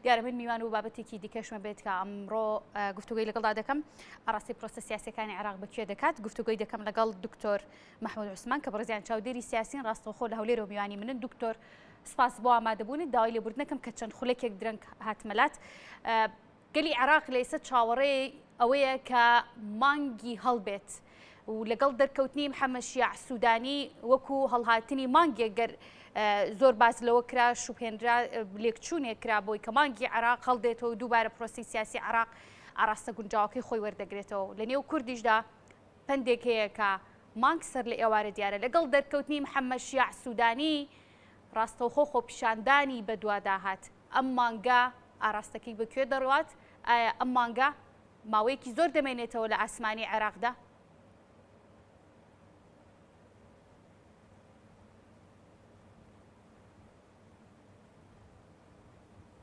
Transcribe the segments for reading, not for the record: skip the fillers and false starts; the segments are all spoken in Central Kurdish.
دیارە من میوان و بابەتێکی دیکەشمە بێت کە ئەمڕۆ گفتوگۆی لەگەڵدا دەکەم ئاڕاستەی پرۆسە سیاسەکانی عێراق بەکوێ دەکات گفتوگۆی دەکەم لەگەڵ دکتۆر محمود عوسمان کە بەڕێزیان چاودێری سیاسین ڕاستەوخۆ لە هەولێرەوە میوانی منن دکتۆر سپاس بۆ ئامادەبوونت داوای لێبوردنەکەم کە چەند خولەکێک درەنگ هاتمەلات گەلی عێراق لە ئێستا چاوەڕێی ئەوەیە کە مانگی هەڵبێت و لەگەڵ دەرکەوتنی محەممەد شیاع سوودانی وەکو هەڵهاتنی مانگێک گەر زۆر باس لەوە کرا شوبهێنرا لێکچوونێک کرا بۆی کە مانگی عێراق هەڵدێتەوە و دووبارە پرۆسەی سیاسی عێراق ئاراستە گونجاوەکەی خۆی وەردەگرێتەوە لە نێو کوردیشدا پەندێک هەیە کە مانگ سەر لە ئێوارە دیارە لەگەڵ دەرکەوتنی محەممەد شیاع سوودانی ڕاستەوخۆ خۆپیشاندانی بەدوادا هات ئەم مانگە ئاراستەکەی بە کوێ دەڕوات؟ ئایا ئەم مانگە ماوەیەکی زۆر دەمێنێتەوە لە ئاسمانی عێراقدا؟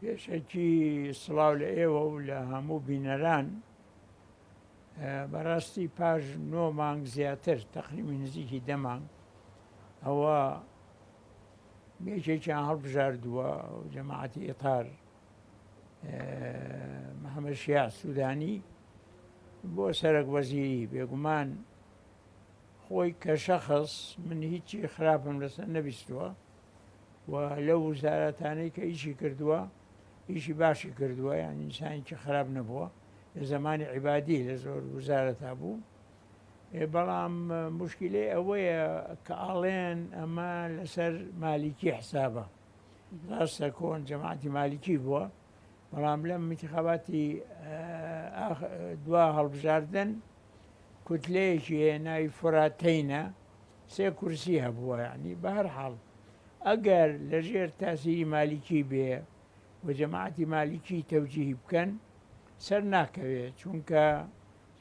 پێشەکی سڵاو لە ئێوە و لە هەموو بینەران بەڕاستی پاش نۆ مانگ زیاتر تەقریبی نزیکی دە مانگ ئەوە یەکێکیان هەڵبژاردووە جەماعەتی ئیتار محەممەد شیاع سوودانی بۆ سەرەک وەزیری بێگومان خۆی کە شەخص من هیچی خراپم لەسەر نەبیستووە و لەو وزارەتانەی کە ئیشی کردووە ئیشی باشی کردووە یان ئینسانێکی خراپ نەبووە لە زمانی عیبادی لە زۆر وزارەتا بوو بەڵام موشکیلەی ئەوەیە کە ئاڵێن ئەمە لەسەر مالیکی حسابە ڕاستە کۆن جەماعەتی مالیکی بووە بەڵام لەم انتخاباتی دوا هەڵبژاردن کوتلەیەکی هەیە ناوی فراتەینە سێ کورسی هەبووە ینی بە هەر حاڵ ئەگەر لەژێر تاسیری مالیکی بێ و جەماعەتی مالیکی تەوجیهی بکەن سەر ناکەوێ چونکە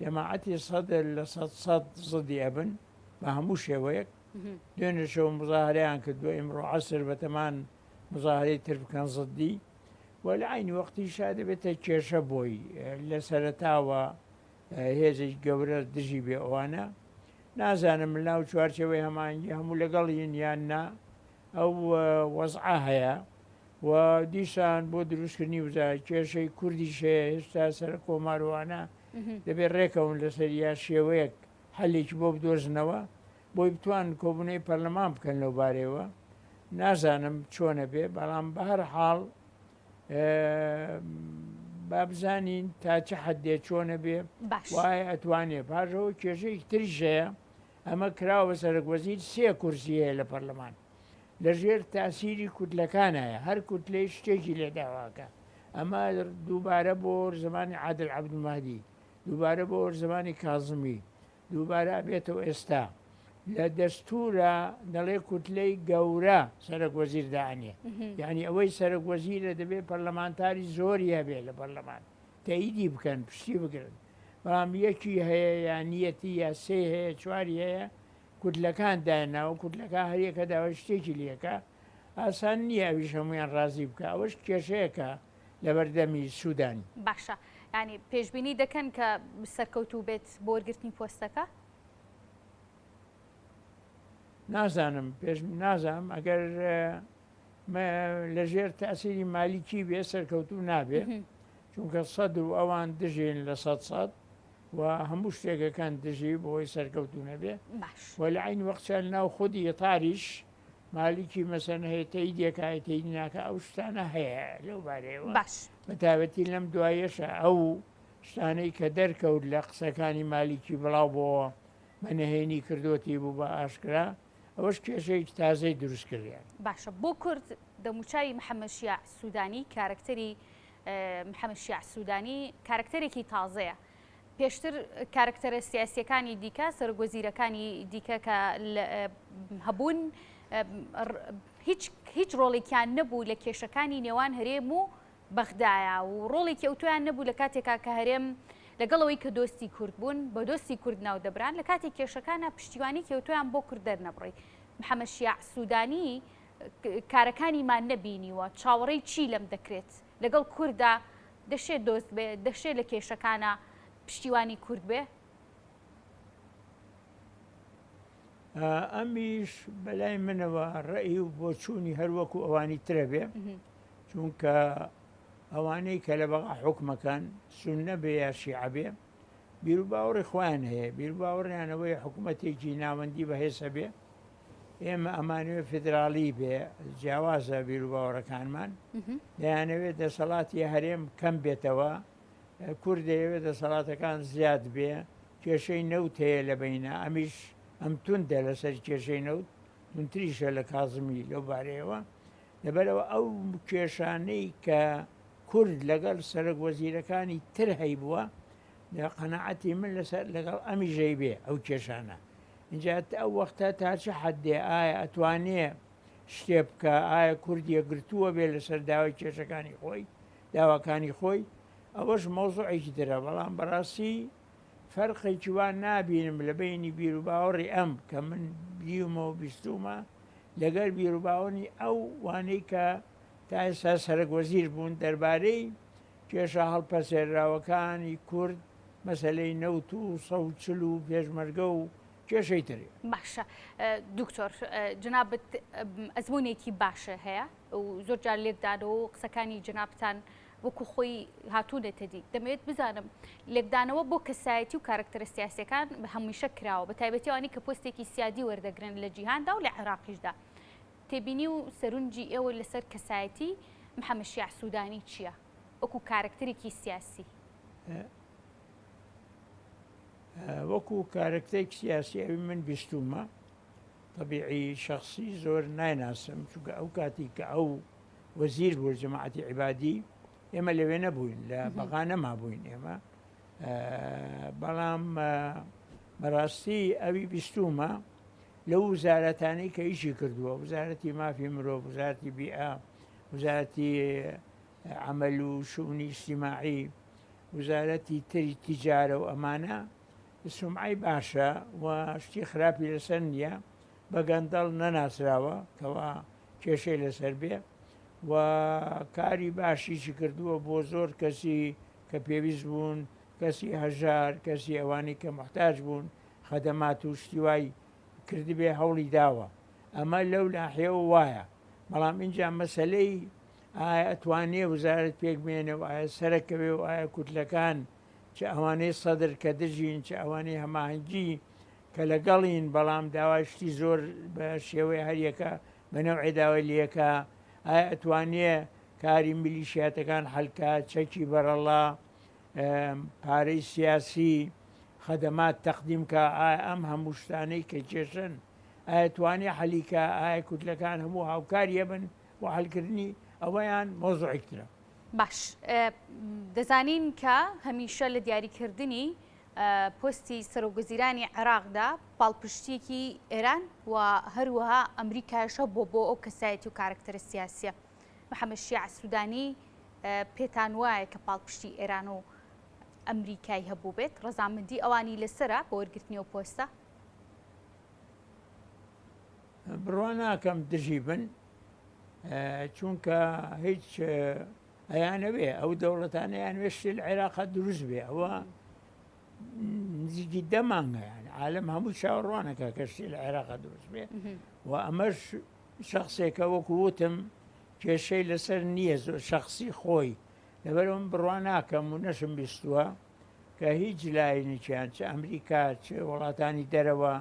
جەماعەتی سەدر لە سەد سەد زدی ئەبن بە هەموو شێوەیەک دوێنێ شەو مزاهرەیان کردووە ئیمڕۆ عەسر بەتەمان مزاهرەی تر بکەن زدی و لە عەینی وەختیشا دەبێتە کێشە بۆی لە سەرەتاوە هێزێکی گەورە دژی بێ ئەوانە نازانم لەناو چوارچێوەی هەماهەنگی هەموو لەگەڵین یان نا ئەو وەزعە هەیە و دیسان بۆ دروستکردنی وزە کێشەی کوردیش هەیە هێشتا سەرەک کۆمار و ئەوانە دەبێت ڕێکەون لەسەر یا شێوەیەک حەلێکی بۆ بدۆزنەوە بۆی بتوان کۆبوونەوەی پەرلەمان بکەن لەو بارەیەوە نازانم چۆنە بێ بەڵام بە هەر حاڵ با بزانین تا چ حدێ چۆنە بێ وایە ئەتوانێ پاژەوە کێشەیەکی تریش هەیە ئەمە کراوە سەرەک وەزیر سێ کورسی هەیە لە پەرلەمان لە ژێر تاسیری کوتلەکانایە هەر کوتلەی شتێکی لێ داواکە ئەمە دووبارە بۆ زمانی عادل عەبدولمەهدی دووبارە بۆ زمانی کازمی دووبارە ئەبێتەوە ئێستا لە دەستورا دەڵێ کوتلەی گەورە سەرەک وەزیر دائەنێ یعنی ئەوەی سەرەک وەزیرە دەبێ پەرلەمانتاری زۆری هەبێ لە پەرلەمان تەئیدی بکەن پشتی بگرن بەڵام یەکی هەیە یا نیەتی یا سێ هەیە چواری هەیە کوتلەکان دایانناوە کوتلەکان هەریەکە داوای شتێکی لێکە ئاسان نییە ئەویش هەمویان ڕازی بکە ئەوەش کێشەیەکە لەبەردەمی سوودانی. باشە یانی پێشبینی دەکەن کە سەرکەوتوو بێت بۆ وەرگرتنی پۆستەکە؟ نازانم پێش نازانم ئەگەر لەژێر تاسیری مالیکی بێ سەرکەوتوو نابێ چونکە سەدر و ئەوان دژین لە سەد سەد و هەموو شتێکەکان دژی بۆی سەرکەوتوو نەبێ و لە عین وەقتە ناو خودی ئیتاریش مالیکی مەسەن هەیە تەیدێکە هەیە تەید ناکە ئەو شتانە هەیە لەو بارەیەوە باش بە تایبەتی لەم دوایەشە ئەو شتانەی کە دەرکەوت لە قسەکانی مالیکی بڵاو بۆوە بە نهێنی کردۆتی بوو بە ئاشکرا ئەوەش کێشەیەکی تازەی دروست کردیان. باشە بۆ کورد دەموچاوی محەمەد شیاع سودانی کارەکتەری محەمەد شیاع سودانی کارەکتەرێکی تازەیە پێشتر کارەکتەرە سیاسیەکانی دیکە سەرۆک وەزیرەکانی دیکە کە هەبوون هیچ هیچ ڕۆڵێکیان نەبوو لە کێشەکانی نێوان هەرێم و بەغدایە و ڕۆڵێکی ئەوتۆیان نەبوو لە کاتێکا کە هەرێم لەگەڵ ئەوەی کە دۆستی کورد بوون بە دۆستی کورد ناو دەبران لە کاتی کێشەکانە پشتیوانیکی ئەوتۆیان بۆ کورد دەرنەبڕی محەمەد شیاع سوودانی کارەکانیمان نەبینیوە چاوەڕێی چی لەم دەکرێت لەگەڵ کوردا دەشێ دۆست بێ دەشێ لە کێشەکانە پشتیوانی کورد بێ؟ ئەمیش بەلای منەوە ڕەئی و بۆچوونی هەروەکو ئەوانی ترە بێ چونکە. ئەوانەی کە لە بەغا حوکمەکەن سوننە بێ یا شیعە بێ بیروباوەڕی خۆیان هەیە، بیروباوەڕیان ئەوەیە حکومەتێکی ناوەندی بەهێز هەبێ، ئێمە ئەمانەوێ فیدراڵی بێ، جیاوازە بیروباوەڕەکانمان، دەیانەوێ دەسەڵاتی هەرێم کەم بێتەوە، کورد دەیەوێ دەسەڵاتەکان زیاد بێ، کێشەی نەوت هەیە لە بەینا، ئەمیش ئەم توندە لەسەر کێشەی نەوت، توندتریشە لە کازمی لەو بارەیەوە، لەبەرئەوە ئەو کێشانەی کە کورد لەگەڵ سەرۆک وەزیرەکانی تر هەیبووە لە قەناعەتی من لەسەر لەگەڵ ئەمیش هەیبێ ئەو کێشانە ئینجا ئەو وەختە تا چ حەدێ ئایا ئەتوانێ شتێ بکا ئایا کورد یەکگرتووە بێ لەسەر داوای کێشەکانی خۆی داواکانی خۆی ئەوەش مەوزوعێکی ترە بەڵام بەڕاستی فەرقێکی وا نابینم لە بەینی بیروباوەڕی ئەم کە من دیومە و بیستومە لەگەر بیروباوەنی ئەو وانەی کە تا ئێستا سەرەک وەزیر بوون دەربارەی کێشە هەڵپەسێرراوەکانی کورد، مەسەلەی نەوت و 140 و پێشمەرگە و کێشەی تر. باشە دکتۆر جەنابت ئەزموونێکی باشە هەیە و زۆر جار لێکدانەوە و قسەکانی جەنابتان وەکو خۆی هاتوونەتە دی دەمەوێت بزانم لێکدانەوە بۆ کەسایەتی و کارکتەرە سیاسەکان بە هەمیشە کراوە بە تایبەتی ئەوانەی کە پۆستێکی سیادی وەردەگرن لە جیهاندا و لە عێراقیشدا تێبینی و سەرنجی ئێوە لەسەر کەسایەتی محەممەد شیاع سوودانی چییە وەکو کارکتەرێکی سیاسی؟ وەکو کارکتەرێکی سیاسی ئەوی من بیستوومە تەبیعی شەخسی زۆر نایناسم چونکە ئەو کاتی کە ئەو وەزیر بوو جەماعەتی عیبادی ئێمە لەوێ نەبووین لە بەغا نەمابووین ئێمە بەڵام بەڕاستی ئەوی بیستومە لەو وزارەتانەی کە ئیشی کردووە وزارەتی مافی مرۆڤ وزارەتی بیئە وزارەتی عمل و شونی ئیجتیماعی وزارەتی تری تیجارە و ئەمانە سومعەی باشە و شتی خراپی لەسەر نییە بە گەندەڵ نەناسراوە کەوا کێشەی لەسەر بێ و کاری باشیشی کردووە بۆ زۆر کەسی کە پێویست بوون کەسی هەژار کەسی ئەوانەی کە محتاج بوون خەدەمات و شتی وای کردبێ هەوڵی داوە ئەمە لەو ناحیەوە وایە بەڵام ئینجا مەسەلەی ئایا ئەتوانێ وزارەت پێک بێنێ و ئایا سەرەکەوێ و ئایا کوتلەکان چ ئەوانەی سەدر کە دژین چ ئەوانەی هەماهەنگی کە لەگەڵین بەڵام داوای شتی زۆر بە شێوەی هەریەکە بە نەوعێ داوای لەکە ئایا ئەتوانێ کاری میلیشیاتەکان حەلکا چەکی بەرەڵا پارەی سیاسی خەدەمات تەقدیم کا ئایا ئەم هەموو شتانەی کە کێشەن ئایا توانێ حەلی کا ئایا کوتلەکان هەموو هاوکاری ئەبن بۆ حەلکردنی ئەوەیان مەوزوعێک ترە. باش دەزانین کە هەمیشە لە دیاریکردنی پۆستی سەرۆکوەزیرانی عێراقدا پاڵپشتیەکی ئێران و هەروەها ئەمریکایش هەبووە بۆ ئەو کەسایەتی و کارکتەرە سیاسیە. محەممەد شیاع سوودانی پێتان وایە کە پاڵپشتی ئێران و ئەمریکای هەبوو بێت ڕەزامەندی ئەوانی لەسرە بۆ وەرگرتنی ئەو پۆستە؟ بڕوا ناکەم دژی بن چونکە هیچ ئەیانەوێ ئەو دەوڵەتانە یانوێ شتێ لە عێراقا دروست بێ ئەوە نزیکی دە مانگە یان عالم هەموو چاوەڕوانەکە کە شتێ لە عێراقا دروست بێ و ئەمەش شخصێکە وەکو وتم کێشەی لەسەر نییە زۆر شخصی خۆی لەبەرم بڕوا ناکەم و نەشم بیستووە کە هیچ لایەنێکیان چ ئەمریکا چ وڵاتانی دەرەوە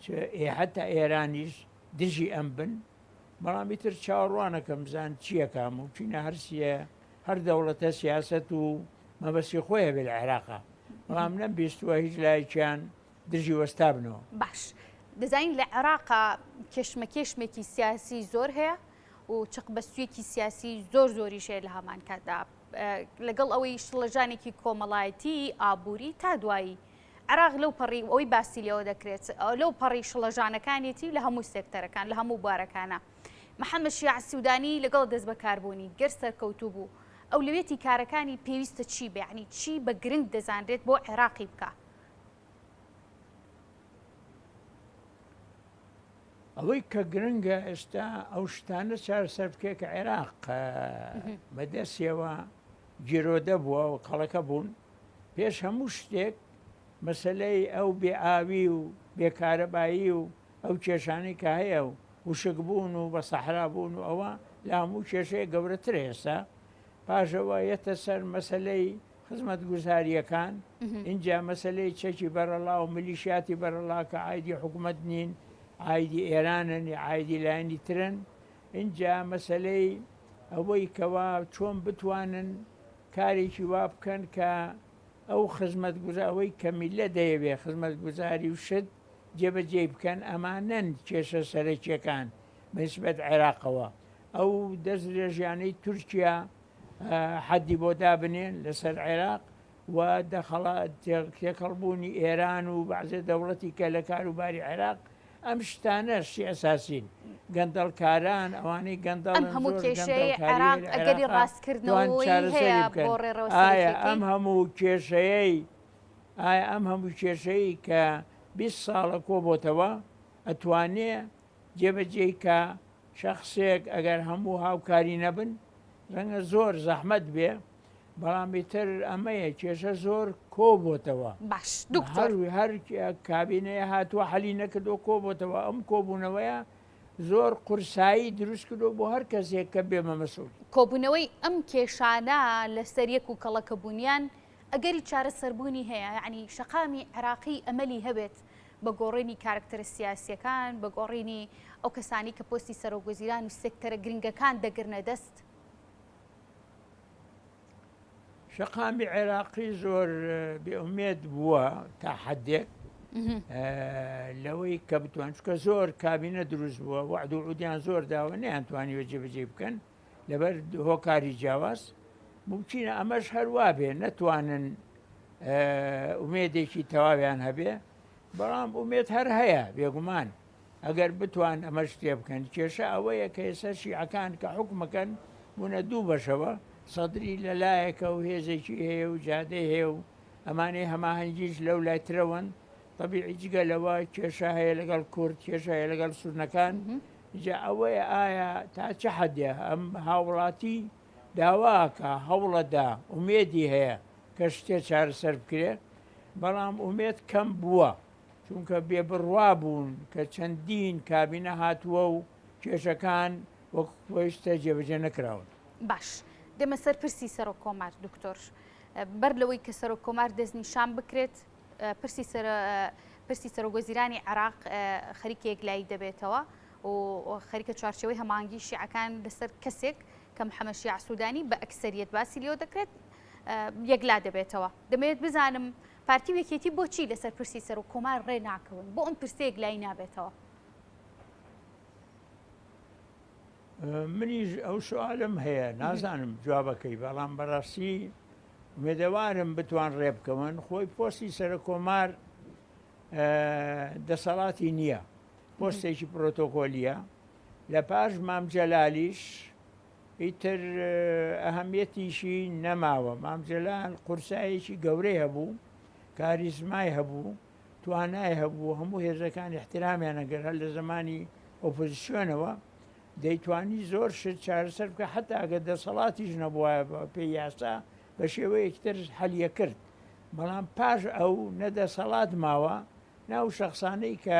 چ ئێ حتا ئێرانیش دژی ئەم بن بەڵام ئیتر چاوەڕوانەکەم بزان چیەکا مومکینە هەر سیە هەر دەوڵەتە سیاسەت و مەبەستی خۆی هەبێ لە عێراقا بەڵام نەم بیستووە هیچ لایەکیان دژی وەستابنەوە. باش دەزانین لە عێراقا کێشمەکێشمێکی سیاسی زۆر هەیە و چەقبەستوویەکی سیاسی زۆر زۆریش هەیە لە هەمان کاتدا لەگەڵ ئەوەی شڵەژانێکی کۆمەڵایەتی ئابووری تا دوایی عێراق لەو پەڕی ئەوەی باسی لێوە دەکرێت لەو پەڕی شڵەژانەکانیەتی لە هەموو سێکتەرەکان لە هەموو بوارەکانە. محەممەد شیاع سوودانی لەگەڵ دەستبەکاربوونی گەر سەرکەوتوو بوو ئەولەویەتی کارەکانی پێویستە چی بێ یانی چی بە گرنگ دەزانرێت بۆ عێراقی بکا؟ ئەوەی کە گرنگە ئێستا ئەو شتانە چارەسەر بکەێت کە عێراق بەدەستیەوە گیرۆدە بووە و کەڵەکە بوون پێش هەموو شتێک مەسەلەی ئەو بێ ئاوی و بێ کارەبایی و ئەو کێشانەی کە هەیە و وشک بوون و بە سەحرا بوون و ئەوە لە هەموو کێشەیە گەورەترە ئێستا. پاشەوە یەتە سەر مەسەلەی خزمەتگوزارییەکان، ئینجا مەسەلەی چەکی بەرەڵا و میلیشیاتی بەرەڵا کە عایدی حکومەت نین، عایدی ئێرانن یا عایدی لایەنی ترن، ئینجا مەسەلەی ئەوەی کەوا چۆن بتوانن کارێکی وا بکەن کە ئەو خزمەتگوزا ئەوەی کە میللەت دەیەوێ خزمەتگوزاری و شت جێبەجێی بکەن، ئەمانەن کێشە سەرەکییەکان بە نیسبەت عێراقەوە. ئەو دەستدرێژیانەی تورکیا حەدی بۆ دابنێن لەسەر عێراق و دەخەڵا تێکەڵبوونی ئێران و بەعزێ دەوڵەتی کە لە کاروباری عێراق ئەم شتانە شتی ئەساسین گەندەڵکاران ئەوانەی گەندەڵن ئەم هەموو زۆر کێشەیەی گەندەڵکاری عێراق هەیە لە ئەگەری عێراقا توان ڕاستکردنەوەی چارەسەری هەیە بکەن بۆ ڕێڕەوە ئایا سەرەکیەکەی؟ ئەم هەموو کێشەیەی ئایا ئەم هەموو کێشەی کە 20 ساڵە کۆبۆتەوە ئەتوانێ جێبەجێی کا شەخسێک ئەگەر هەموو هاوکاری نەبن ڕەنگە زۆر زەحمەت بێ بەڵام ئیتر ئەمەیە کێشە زۆر کۆبۆتەوە باش دکتۆر هەر کابینەیە هاتووە حەلی نەکردو کۆبۆتەوە ئەم کۆبوونەوەیە زۆر قورسایی دروست کردو بۆ هەر کەسێک کە بێمە مەسول. کۆبوونەوەی ئەم کێشانە لەسەر یەک و کەڵەکەبوونیان ئەگەری چارەسەربوونی هەیە یەعنی شەقامی عێراقی ئەمەلی هەبێت بە گۆڕینی کارەکتەرە سیاسییەکان، بە گۆڕینی ئەو کەسانەی کە پۆستی سەرۆکوەزیران و سێکتەرە گرنگەکان دەگرنە دەست؟ شەقامی عێراقی زۆر بێئومێد بووە تا حدێک لەوەی کە بتوان چکە زۆر کابینە دروست بووە وعد و عودیان زۆر داوە نیان توانیوە جێبەجێ بکەن لەبەر هۆکاری جیاواز ممکنە ئەمەش هەروا بێ نەتوانن ئومێدێکی تەواویان هەبێ بەڵام ئومێد هەر هەیە بێگومان ئەگەر بتوان ئەمەش تێ بکەن کێشە ئەوەیە کە ئێستا شیعەکان کە حکومەکەن بوونە دوو بەشەوە سەدری لەلایەکە و هێزێکی هەیە و جادەی هەیە و ئەمانەی هەماهەنگیش لەو لای ترەوەن طبیعی جگە لەوە کێشە هەیە لەگەڵ کورد کێشە هەیە لەگەڵ سونەکان جا ئەوەیە ئایا تا چ حەدێ ئەم هاوڵاتی داواکە هەوڵەدا ئومێدی هەیە کە شتێ چارەسەر بکرێ بەڵام ئومێد کەم بووە چونکە بێ بڕوا بوون کە چەندین کابینە هاتووە و کێشەکان وەک پێویستە جێبەجێ نەکراون. باش دێمە سەر پرسی سەرۆک کۆمار دکتۆر بەر لەوەی کە سەرۆک کۆمار دەستنیشان بکرێت پرسی پرسی سەرۆک وەزیرانی عێراق خەریکە یەکلایی دەبێتەوە و خەریکە چوارچێوەی هەماهەنگی شیعەکان لەسەر کەسێک کە محەممەد شیاع سوودانی بە ئەکسەریەت باسی لێوە دەکرێت یەکلا دەبێتەوە. دەمەوێت بزانم پارتی و یەکێتی بۆچی لەسەر پرسی سەرۆک کۆمار ڕێ ناکەون؟ بۆ ئەم پرسە یەکلایی نابێتەوە؟ منیش ئەو سوالم هەیە نازانم جوابەکەی بەڵام بەڕاستی ئومێدەوارم بتوان ڕێبکەون خۆی پۆستی سەرکۆمار دەسەڵاتی نییە پۆستێکی پرۆتۆکۆلیە لە پاش مام جەلالیش ئیتر ئەهمیەتیشی نەماوە مام جەلال قورسایەکی گەورەی هەبوو کاریزمای هەبوو توانای هەبوو هەموو هێزەکان احترامیان ئەگەر هەر لە زمانی ئۆپۆزیسیۆنەوە دەیتوانی زۆر شت چارەسەر بکە حتا ئەگەر دەسەڵاتیش نەبوایە بە پێی یاسا بە شێوەیەکی تر حەلیە کرد بەڵام پاش ئەو نە دەسەڵات ماوە ناو شخصانەی کە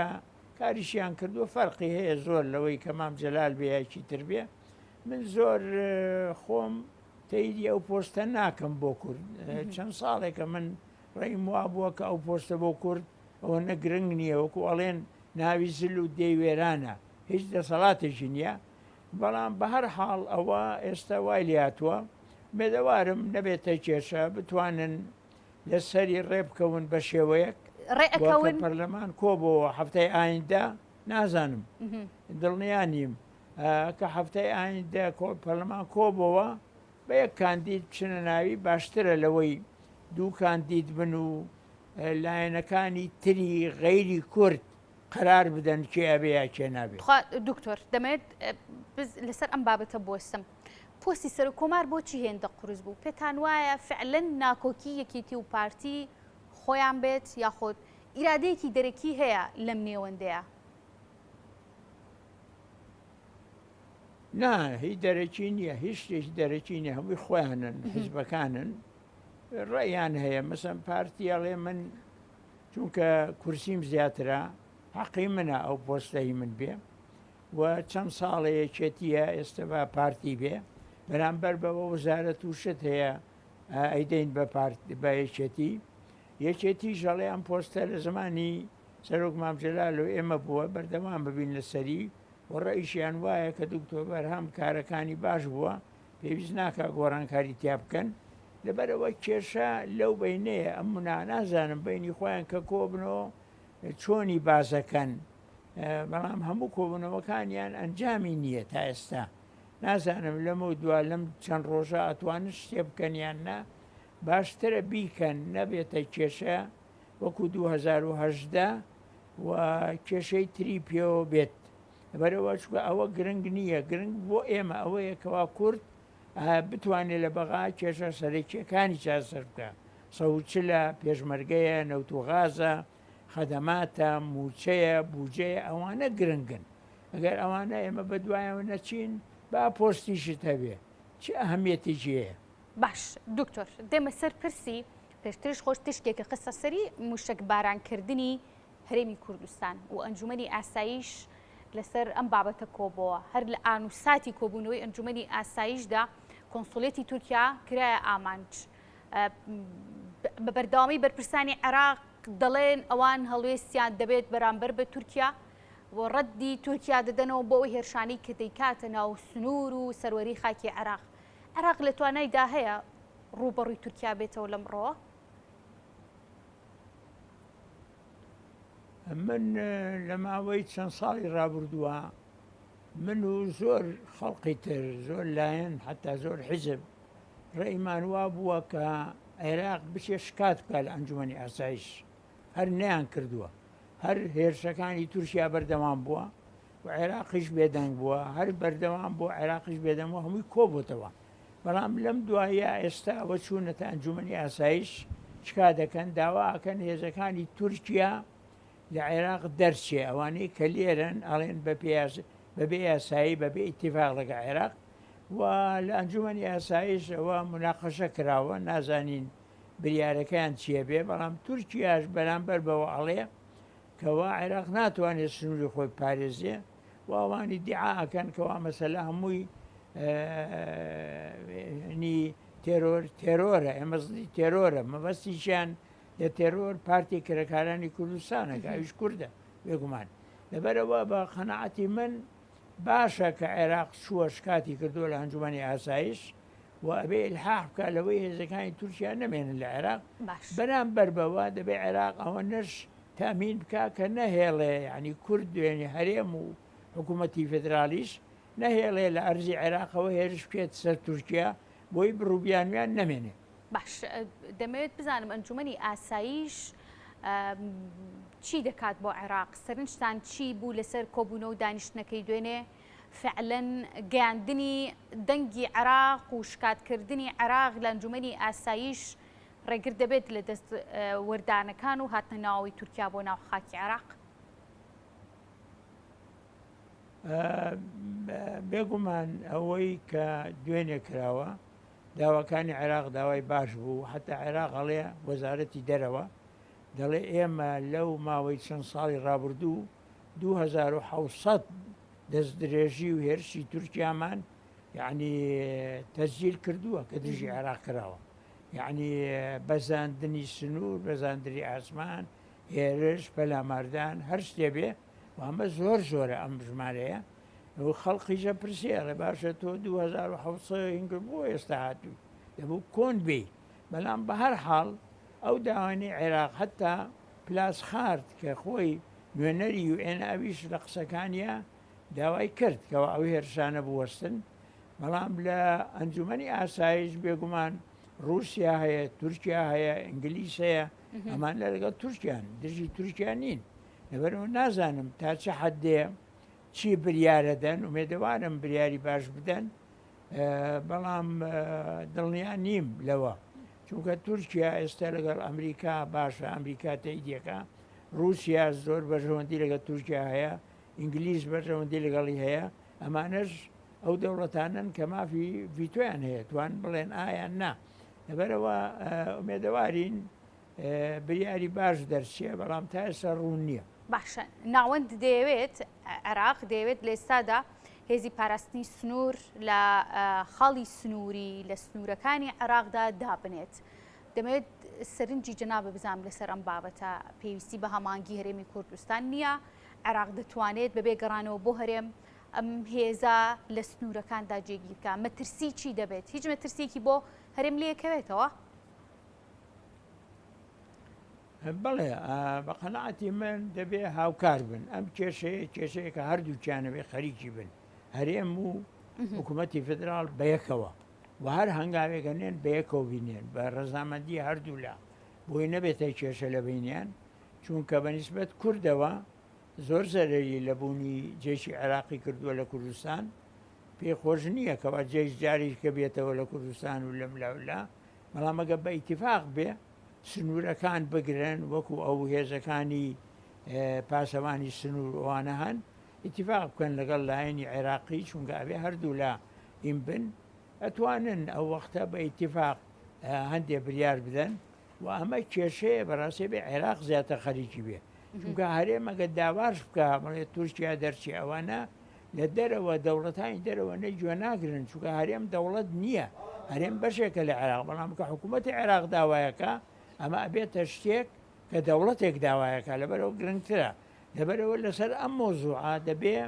کاریشیان کردووە فەرقی هەیە زۆر لەوەی کە مام جەلال بێ یاکی تر بێ من زۆر خۆم تەیری ئەو پۆستە ناکەم بۆ کورد چەند ساڵێکە من ڕێیم وابووە کە ئەو پۆستە بۆ کورد ئەوەنە گرنگ نییە وەکو ئەڵێن ناوی زل و دێی وێرانە هیچ دەسەڵاتێکی نییە بەڵام بە هەر حاڵ ئەوە ئێستا وای لێهاتووە مێدەوارم نەبێتە کێشە بتوانن لەسەری ڕێ بکەون بە شێوەیەک ڕێ ئەکەون پەرلەمان کۆبەوە هەفتەی ئایندە نازانم دڵنیا نیم کە هەفتەی ئایندە پەرلەمان کۆبەوە بە یەک کاندید بچنە ناوی باشترە لەوەی دوو کاندید بن و لایەنەکانی تری غەیری کورد قەرار بدەن کێ ئەبێ یا کێ نابێ. تخوا دکتۆر دەمەوێت لەسەر ئەم بابەتە بوەستم. پۆستی سەرۆک کۆمار بۆچی هێندە قورس بوو؟ پێتان وایە فعلەن ناکۆکی یەکێتی و پارتی خۆیان بێت یاخود ئیرادەیەکی دەرەکی هەیە لەم نێوەندەیا؟ نا هیچ دەرەکی نییە هیچ شتێکی دەرەکی نیە هەمووی خۆیانن حیزبەکانن ڕێیان هەیە مەسەن پارتی ئەڵێ من چونکە کورسیم زیاترە حەقی منە ئەو پۆستەی من بێ و چەند ساڵە یەکێتیە ئێستا بە پارتی بێ. بەرامبەر بەوە وەزارەت و شت هەیە ئەیدەین بە پارت بە یەکێتی. یەکێتیش ئەڵێ ئەم پۆستە لە زەمانی سەرۆک مام جەلال و ئێمە بووە بەردەوام ببین لەسەری و ڕەئیشیان وایە کە دکتۆر بەرهەم کارەکانی باش بووە پێویست ناکا گۆڕانکاری تیا بکەن لەبەرئەوە کێشە لەو بەینەیە ئەم منا نازانم بەینی خۆیان کە کۆبنەوە چۆنی بازەکەن بەڵام هەموو کۆبوونەوەکانیان ئەنجامی نییە تا ئێستا نازانم لەمە دوا لەم چەند ڕۆژە ئەتوانن شتێ بکەن یان نا باشترە بیکەن نەبێتە کێشە وەکو 2018 و کێشەی تری پێوە بێت لەبەرئەوە چونکە ئەوە گرنگ نییە، گرنگ بۆ ئێمە ئەوەیە کەوا کورد بتوانێت لە بەغا کێشە سەرەکییەکانی چارەسەر بکا، سەوچلە، پێشمەرگەیە، نەوت و غازە، خەدەماتە، مووچەیە، بوجەیە، ئەوانە گرنگن. ئەگەر ئەوانە ئێمە بەدوایەوە نەچین، با پۆستیشت هەبێ، چ ئەهەمیەتێکی هەیە؟ باش دکتۆر، دێمە سەر پرسی پێشتریش خۆش تیشکێکت خستە سەری مووشەکبارانکردنی هەرێمی کوردستان و ئەنجومەنی ئاسایش لەسەر ئەم بابەتە کۆبۆوە. هەر لە ئان و ساتی کۆبوونەوەی ئەنجومەنی ئاسایشدا کۆنسوڵیەتی تورکیا کرایە ئامانج. بە بەردەوامی بەرپرسانی عێراق دەڵێن ئەوان هەڵوێستیان دەبێت بەرامبەر بە تورکیا و ڕەدی تورکیا دەدەنەوە بۆ ئەو هێرشانەی کە دەیکاتە ناو سنوور و سەروەری خاکی عێراق. عێراق لە توانایدا هەیە ڕووبەڕووی تورکیا بێتەوە لەمڕۆوە؟ من لە ماوەی چەند ساڵی ڕابردووە من و زۆر خەڵقی تر زۆر لایەن حتا زۆر حیزب ڕێیمان وا بووە کە عێراق بچێ شکات بکە لە ئەنجومەنی ئاسایش هەر نیان کردووە هەر هێرشەکانی تورکیا بەردەوام بووە و عێراقیش بێدەنگ بووە هەر بەردەوام بۆ عێراقیش بێدەنگ بووە هەمووی کۆبووتەوە بەڵام لەم دواییە ئێستا ئەوە چوونەتە ئەنجومەنی ئاسایش چکا دەکەن داوا ئەکەن هێزەکانی تورکیا لە عێراق دەرچێ ئەوانەی کە لێرەن ئەڵێن بە بەبێ یاسایی بەبێ ئیتیفاق لەگە عێراق و لە ئەنجومەنی ئاسایش ئەوە مناقەشە کراوە نازانین بریارەکەیان چییە بێ بەڵام تورکیاش بەرامبەر بەوە ئەڵێ کەوا عێراق ناتوانێت سنووری خۆی پارێزێ و ئەوان ئیدیعا ئەکەن کەوا مەسەلە هەمووی نی تێرۆر تێرۆرە ئێمە زدی تێرۆرە مەبەستیشیان لە تێرۆر پارتی کرێکارانی کوردستانە کە ئەویش کوردە بێگومان لەبەرەوە بە قەناعەتی من باشە کە عێراق چووە شکاتی کردووە لە ئەنجومەنی ئاسایش و ئەبێ ئیلحاح بکات لەوەی هێزەکانی تورکیا نەمێنن لە عێراق باش. بەرامبەر بەوە دەبێ عێراق ئەوە نەش تەئمین بکا کە نەهێڵێ یانی کورد دوێنێ هەرێم و حکوومەتی فێدرالیش نەهێڵێ لە ئەرزی عێراقەوە هێرش بکرێتە سەر تورکیا بۆی بڕوبیانویان نەمێنێ. باش دەمەوێت بزانم ئەنجومەنی ئاسایش چی دەکات بۆ عێراق؟ سەرنجتان چی بوو لەسەر کۆبوونەوە و دانیشتنەکەی دوێنێ؟ فعلەن گەیاندنی دەنگی عێراق و شکاتکردنی عێراق لە ئەنجومەنی ئاسایش ڕێگر دەبێت لە دەست وەردانەکان و هاتنە ناوەوەی تورکیا بۆ ناو خاکی عێراق؟ بێگومان ئەوەی کە دوێنێ کراوە داواکانی عێراق داوای باش بوو حتا عێراق ئەڵێ وەزارەتی دەرەوە دەڵێ ئێمە لەو ماوەی چەند ساڵی ڕابردوو 2700 دەستدرێژی و هێرشی تورکیامان یعنی تەسجیل کردووە کە دژی عێراق کراوە یعنی بەزاندنی سنوور بەزاندنی ئاسمان هێرش پەلاماردان هەر شتێ بێ و ئەمە زۆر زۆرە ئەم ژمارەیە و خەڵقیشە پرسێ ئەڵێ باشە تۆ 2700 هینگر بۆ ئێستا هاتووی دەبوو کۆن بێی بەڵام بە هەر حاڵ ئەو داوانەی عێراق حتا پلاسخارت کە خۆی نوێنەری یو ئێن ئەویش لە قسەکانیا داوای کرد کەوا ئەو هێرشانە بوەستن بەڵام لە ئەنجومەنی ئاسایش بێگومان رووسیا هەیە تورکیا هەیە ئینگلیس هەیە ئەمان لە لەگەڵ تورکیان دژی تورکیا نین لەبەرەوە نازانم تا چه حدێ چی بریارە دەن ئومێدەوارم بریاری باش بدەن بەڵام دڵنیا نیم لەوە چونکە تورکیا ئێستا لەگەڵ ئەمریکا باشە ئەمریکا تەیدیەکە رووسیا زۆر بەرژەوەندی لەگەڵ تورکیا هەیە ئینگلیز بەرژەوەندی لەگەڵی هەیە ئەمانەش ئەو دەوڵەتانن کە مافی ڤیتۆیان هەیە توان بڵێن ئایان نا لەبەرەوە ئومێدەوارین بریاری باش دەرچێ بەڵام تا ئێستا ڕوون نییە. باشە ناوەند دەیەوێت عێراق دەیەوێت لە ئێستادا. هێزی پاراستنی سنوور لە خاڵی سنووری لە سنوورەکانی عێراقدا دابنێت. دەمەوێت سەرنجی جەنابت بزانم لەسەر ئەم بابەتە، پێویستی بە هەماهەنگی هەرێمی کوردستان نییە، عێراق دەتوانێت بەبێ گەڕانەوە بۆ هەرێم ئەم هێزە لە سنوورەکاندا جێگیر بکات، مەترسی چی دەبێت؟ هیچ مەترسییەکی بۆ هەرێم لێکەوێتەوە؟ بەڵێ بە قەناعەتی من دەبێ هاوکار بن ئەم کێشەیە کێشەیەکە هەردووکیانە بێ خەریکی بن هەرێم و حکوومەتی فدرال بەیەکەوە و هەر هەنگاوێکە نێن بەیەکەوە بینێن بە ڕەزامەندی هەردوولا بۆی نەبێتە کێشە لە بینیان چونکە بە نیسبەت کوردەوە زۆر زەرەری لە بوونی جێشی عێراقی کردووە لە کوردستان پێی خۆش نییە کەوا جێش جاریش کە بێتەوە لە کوردستان و لەم لاولا بەڵام ئەگە بە ئیتیفاق بێ سنوورەکان بگرن وەکو ئەو هێزەکانی پاسەوانی سنوور ئەوانە هەن ئیتیفاق بکەن لەگەڵ لایەنی عێراقی چونکە ئەبێ هەردوولا ئیم بن ئەتوانن ئەو وەختە بە ئیتیفاق هەندێ بریار بدەن و ئەمە کێشەیە بەڕاستی بێ عێراق زیاتر خەریکی بێ چونکە هەرێم ئەگەر داواش بکە بڵێ تورکیا دەرچی ئەوانە لە دەرەوە دەوڵەتانی دەرەوە نە گوێ ناگرن چونکە هەرێم دەوڵەت نییە هەرێم بەشێکە لە عێراق بەڵام کە حکوومەتی عێراق داوایەکە ئەمە ئەبێتە شتێک کە دەوڵەتێک داوایەکە لەبەرەوە گرنگترە لەبەرەوە لەسەر ئەم مۆزوعە دەبێ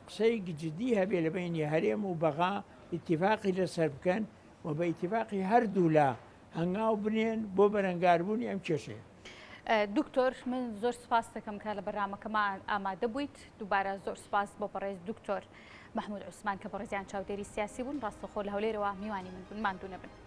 قسەی جدی هەبێ لە بینی هەرێم و بەغا ئیتیفاقی لەسەر بکەن و بە ئیتیفاقی هەردوولا هەنگاو بنێن بۆ بەرەنگاربوونی ئەم کێشەیە. دکتۆر من زۆر سپاست دەکەم کە لە بەرنامەکەمان ئامادە بوویت دووبارە زۆر سپاس بۆ بەڕێز دکتۆر مەحمود عوسمان کە بەڕێزیان چاودێری سیاسی بوون ڕاستەخۆ لە هەولێرەوە میوانی من بوون ماندوو نەبن.